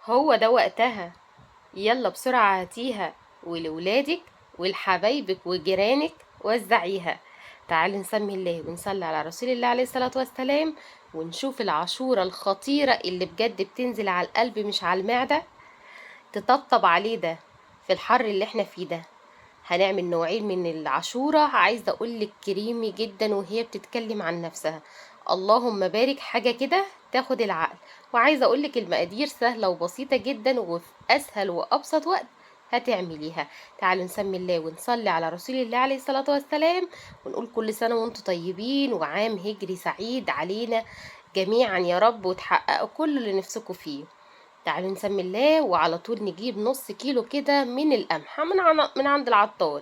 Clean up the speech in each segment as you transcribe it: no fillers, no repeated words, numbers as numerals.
هو ده وقتها، يلا بسرعة هاتيها ولولادك ولحبايبك وجيرانك وزعيها. تعالي نسمي الله ونصلي على رسول الله عليه الصلاة والسلام، ونشوف العاشورة الخطيرة اللي بجد بتنزل على القلب مش على المعدة، تطبطب عليه ده في الحر اللي احنا فيه ده. هنعمل نوعين من العاشورة، عايزة اقولك كريمي جدا وهي بتتكلم عن نفسها، اللهم بارك، حاجة كده تاخد العقل. وعايزة اقولك المقادير سهلة وبسيطة جدا وفي اسهل وابسط وقت هتعمليها. تعالوا نسمي الله ونصلي على رسول الله عليه الصلاة والسلام، ونقول كل سنة وانتم طيبين وعام هجري سعيد علينا جميعا يا رب، وتحققوا كل اللي نفسكم فيه. تعالوا نسمي الله وعلى طول نجيب نص كيلو كده من القمح من عند العطار.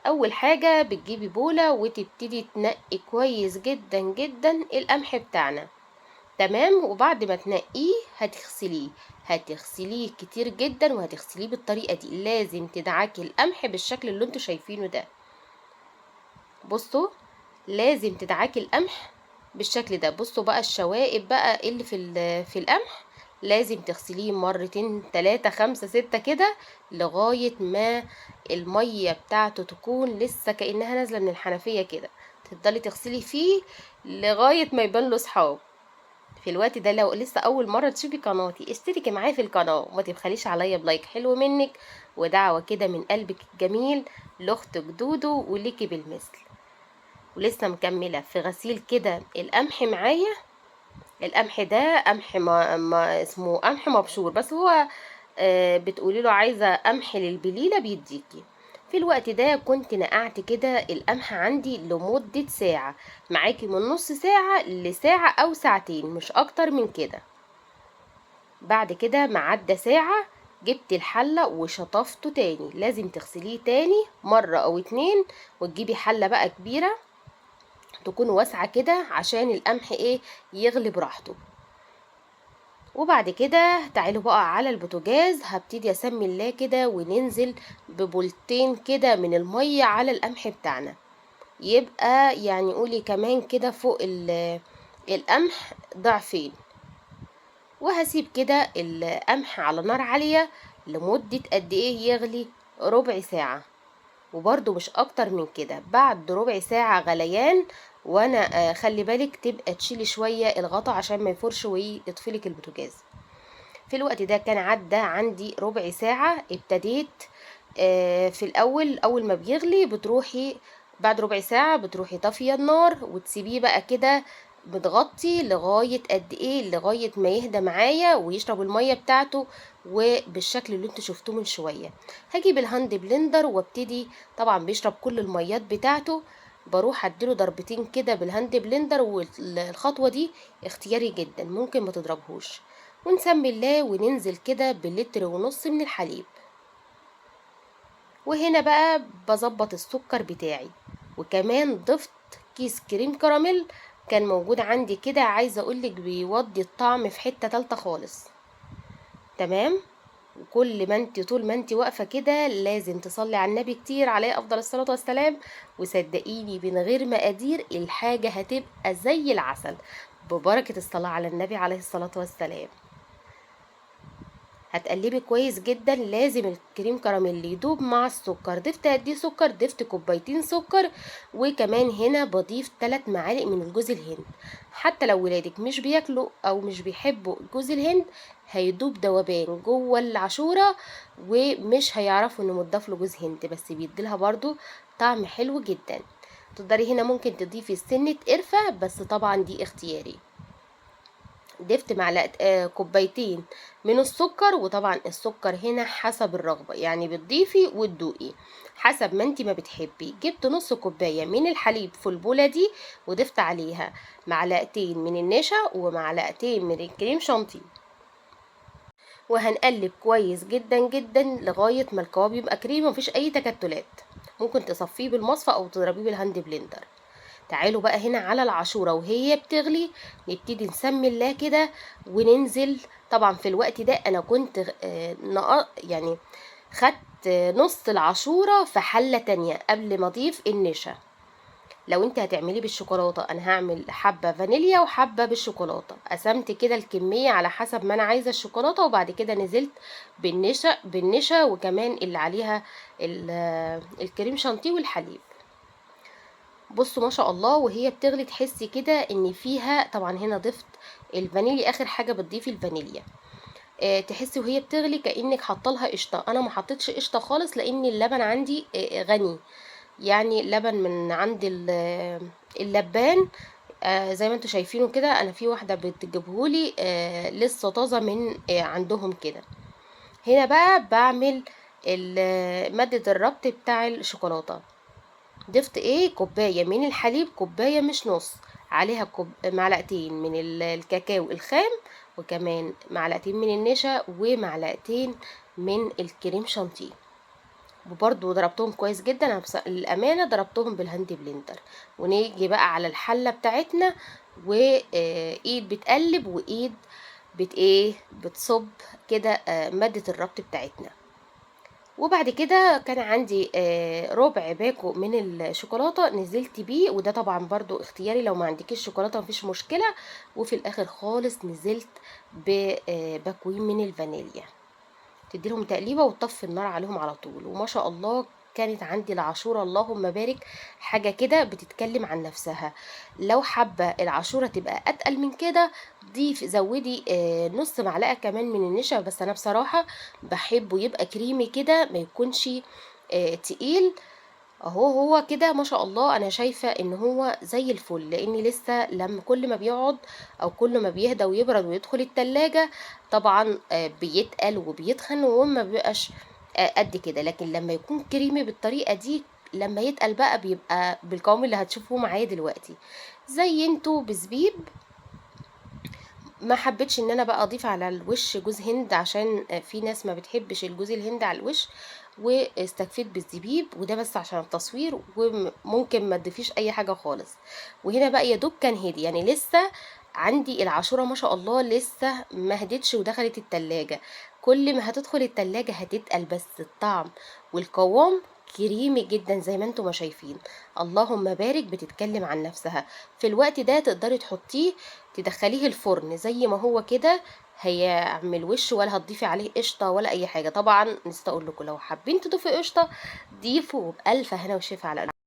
اول حاجة بتجيبي بولة وتبتدي تنقي كويس جدا جدا القمح بتاعنا، تمام. وبعد ما تنقيه هتغسليه كتير جدا، وهتغسليه بالطريقة دي، لازم تدعكي القمح بالشكل اللي انتوا شايفينه ده. بصوا لازم تدعكي القمح بالشكل ده. بصوا بقى الشوائب بقى اللي في القمح، لازم تغسليه مرتين 3 5 6 كده لغاية ما المية بتاعته تكون لسه كأنها نازلة من الحنفية كده، تفضلي تغسلي فيه لغاية ما يبان له صحاب. في الوقت ده لو لسه أول مرة تشوفي قناتي اشتركي معايا في القناة وما تبخليش عليا ب like حلو منك ودعوة كده من قلبك الجميل لأختك دودو وليكي بالمثل. ولسه مكملة في غسيل كده القمح معايا. القمح ده قمح ما اسمه قمح مبشور، بس هو بتقولي له عايزة قمح للبليلة بيديكي. في الوقت ده كنت نقعت كده القمح عندي لمدة ساعة، معاكي من نص ساعة لساعة أو ساعتين مش أكتر من كده. بعد كده ما عدى ساعة جبت الحلة وشطفته تاني، لازم تغسليه تاني مرة أو اتنين، وتجيبي حلة بقى كبيرة تكون واسعة كده عشان القمح يغلي براحته. وبعد كده تعالوا بقى على البوتاجاز، هبتدي اسمي الله كده وننزل ببولتين كده من المية على القمح بتاعنا، يبقى قولي كمان كده فوق القمح ضعفين. وهسيب كده القمح على نار عالية لمدة قد ايه يغلي؟ ربع ساعة، وبرده مش اكتر من كده. بعد ربع ساعة غليان، وانا خلي بالك تبقى تشيلي شوية الغطا عشان ما يفرش ويطفلك البوتاجاز. في الوقت ده كان عدى عندي ربع ساعة، ابتديت، في الأول، أول ما بيغلي بتروحي بعد ربع ساعة بتروحي طافية النار وتسيبيه بقى كده متغطي لغاية قد إيه؟ لغاية ما يهدى معايا ويشرب المية بتاعته، وبالشكل اللي انتوا شفتوه من شوية. هجيب ال hand blender وابتدي، طبعا بيشرب كل الميات بتاعته، بروح اديله ضربتين كده بال hand blender، والخطوة دي اختياري جدا ممكن ما تضربهوش. ونسمي الله وننزل كده بلتر ونص من الحليب. وهنا بقى بظبط السكر بتاعي، وكمان ضفت كيس كريم كراميل كان موجود عندي كده، عايزه اقولك بيودي الطعم في حته تالته خالص، تمام. وكل ما انت طول ما انت واقفه كده لازم تصلي على النبي كتير عليه افضل الصلاه والسلام، وصدقيني من غير مقادير الحاجه هتبقى زي العسل ببركه الصلاه على النبي عليه الصلاه والسلام. هتقلبي كويس جدا، لازم الكريم كراميل يدوب مع السكر. ضفت قد ايه سكر؟ ضفت كوبايتين سكر، وكمان هنا بضيف 3 معالق من الجوز الهند. حتى لو ولادك مش بياكلوا او مش بيحبوا جوز الهند هيدوب دوبان جوه العاشوره ومش هيعرفوا انه متضاف له جوز هند، بس بيديلها برضو طعم حلو جدا. تقدري هنا ممكن تضيفي سنه قرفه، بس طبعا دي اختياري. ضفت كوبايتين من السكر، وطبعا السكر هنا حسب الرغبة، يعني بتضيفي وتدوقي حسب ما انت ما بتحبي. جبت نص كوباية من الحليب في البولة دي وضفت عليها معلقتين من النشا ومعلقتين من الكريم شانتيه، وهنقلب كويس جدا جدا لغاية ما القوام يبقى كريمي ومفيش اي تكتلات. ممكن تصفيه بالمصفى او تضربيه بال hand blender. تعالوا بقى هنا على العاشورة وهي بتغلي نبتدي نسمي الله كده وننزل. طبعا في الوقت ده انا كنت خدت نص العاشورة في حلة تانية قبل ما اضيف النشا. لو انت هتعمليه بالشوكولاته، انا هعمل حبه فانيليا وحبه بالشوكولاته. قسمت كده الكمية على حسب ما انا عايزه الشوكولاتة، وبعد كده نزلت بالنشا وكمان اللي عليها الكريم شانتيه والحليب. بصوا ما شاء الله وهي بتغلي تحسي كده ان فيها، طبعا هنا ضفت الفانيليا، اخر حاجة بتضيفي الفانيليا. تحسي وهي بتغلي كانك حاطه لها قشطه. انا ما حطيتش قشطه خالص لان اللبن عندي غني، يعني لبن من عند اللبان، زي ما انتوا شايفينه كده. انا في واحدة بتجيبهولي، لسه طازة من عندهم كده. هنا بقى بعمل مادة الربط بتاع الشوكولاتة. ضفت ايه؟ كوباية من الحليب، كوباية مش نص، عليها معلقتين من الكاكاو الخام، وكمان معلقتين من النشا، ومعلقتين من الكريم شانتيه. وبرضو ضربتهم كويس جدا. انا للامانة ضربتهم بال hand blender. ونيجي بقى على الحلة بتاعتنا، وايد بتقلب وايد بت ايه بتصب كده، مادة الربط بتاعتنا. وبعد كده كان عندي ربع باكو من الشوكولاتة نزلت بيه، وده طبعا برضو اختياري، لو ما عندكيش شوكولاتة مفيش مشكلة. وفي الاخر خالص نزلت باكوين من الفانيليا، تديلهم تقليبه وتطفي النار عليهم على طول. وما شاء الله كانت عندي العاشوره اللهم بارك، حاجة كده بتتكلم عن نفسها. لو حابة العاشوره تبقى اتقل من كده زودي نص معلقه كمان من النشا، بس انا بصراحة بحبه يبقى كريمي كده، ما يكونش تقيل. اهو هو كده ما شاء الله، انا شايفه ان هو زي الفل، لان لسه لما كل ما بيقعد او كل ما بيهدى ويبرد ويدخل التلاجة طبعا، بيتقل وبيتخن وما بيبقاش قد كده. لكن لما يكون كريمي بالطريقة دي، لما يتقل بقى بيبقى بالقوام اللي هتشوفوه معايا دلوقتي. زينته بزبيب. ما حبيتش ان انا بقى اضيف على الوش جوز هند، عشان في ناس ما بتحبش الجوز الهند على الوش، واستكفيت بالزبيب، وده بس عشان التصوير، وممكن ما تضيفيش اي حاجة خالص. وهنا بقى يا دوب كان هدي، يعني لسه عندي العاشوره ما شاء الله لسه ما هدتش ودخلت التلاجة. كل ما هتدخل التلاجة هتتقل، بس الطعم والقوام كريمي جدا زي ما انتم ما شايفين، اللهم بارك، بتتكلم عن نفسها. في الوقت ده تقدري تحطيه تدخليه الفرن زي ما هو كده، هيعمل وش، ولا هتضيفي عليه قشطه ولا اي حاجة. طبعا نسيت اقول لكم لو حابين تضيفوا قشطه ضيفوا، وبالف هنا وشفا على قلبكم.